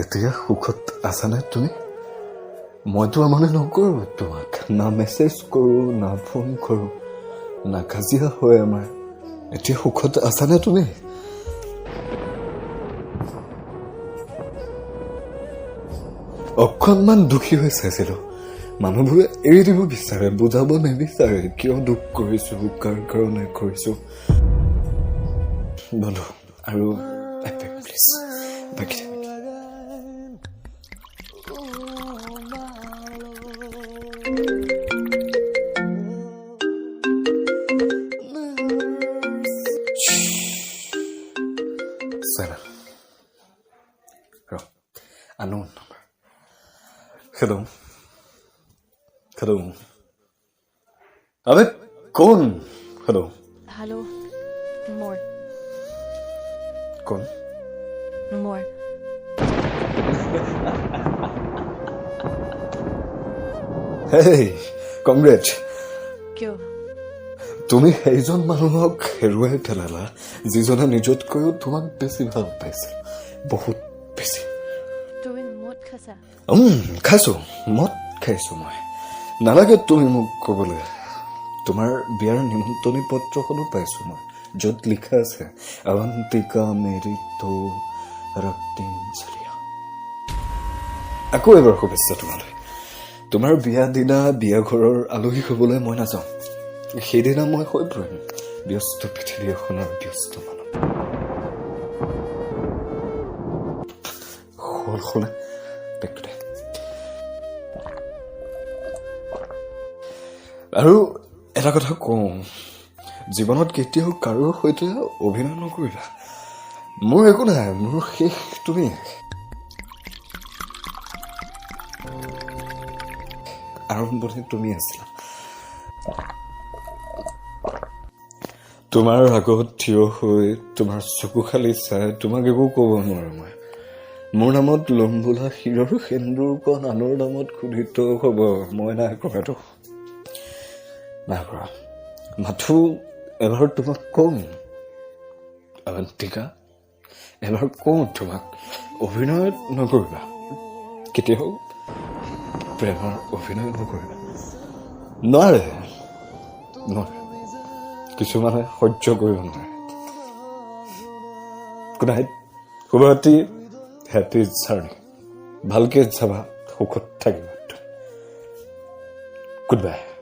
এতিয়া সুখত আছানে তুমি? মইতো আমনি নকৰোঁ তোমাক, না মেছেজ কৰোঁ, না ফোন কৰোঁ, না কাজিয়া হয় আমাৰ। এতিয়া সুখত আছানে তুমি? অকণমান দুখী হৈ চাইছিলোঁ। মানুহবোৰে এৰি দিব বিচাৰে, বুজাব নিবিচাৰে কিয় দুখ কৰিছোঁ, কাৰ কাৰণে কৰিছোঁ। বন্ধু আৰু এক পেগ প্লিজ, বাকী দে। Seven. ৰ, unknown number. Hello, hello. আবে কোন? হেল্ল'। হেল্ল', মোৰ কোন? মোৰ হেই, কংগ্ৰেট। কিয়? তুমি সেইজন মানুহক হেৰুৱাই পেলালা, যিজনে নিজতকৈও তোমাক বেছি ভাল পাইছিল, বহুত বেছি। তুমি মদ খাইছা? খাইছো, মদ খাইছো মই। নালাগে তুমি মোক ক'বলৈ। তোমাৰ বিয়াৰ নিমন্ত্ৰণী পত্ৰখনো পাইছো মই, য'ত লিখা আছে অৱন্তিকা মেৰি তো ৰক্তিম চলিয়া। আকৌ এবাৰ শুভেচ্ছা তোমালৈ। তোমাৰ বিয়া দিনা বিয়া ঘৰৰ আলহী হ'বলৈ মই নাযাওঁ। সেইদিনা মই হৈ পৰিম ব্যস্ত পৃথিৱী এখনৰ ব্যস্ত মানুহ। হ'ল হ'লে বেগটো দে। আৰু এটা কথা কওঁ, জীৱনত কেতিয়াও কাৰো সৈতে অভিনয় নকৰিবা। মোৰ একো নাই, মোৰ শেষ তুমি। আৰম্ভণি তুমি আছিলা। তোমাৰ আগত থিয় হৈ, তোমাৰ চকু খালি চাই তোমাক একো ক'ব নোৱাৰো মই। মোৰ নামত লম্বোলা শিৰৰ সেন্দুৰকণ আনৰ নামত খোদিত হ'ব, মই নাই কৰাটো, নাই কৰা। মাথো এবাৰ তোমাক কওঁ অৱন্তিকা, এবাৰ কওঁ তোমাক, অভিনয় নকৰিবা কেতিয়াও, প্ৰেমৰ অভিনয় নকৰিবা। নোৱাৰে, নোৱাৰে, কিছুমানে সহ্য কৰিব নোৱাৰে। গুড নাইট, শুভৰাত্ৰি, হেপী জাৰ্ণি। ভালকে যাবা, সুখত থাকিবা। Good bye.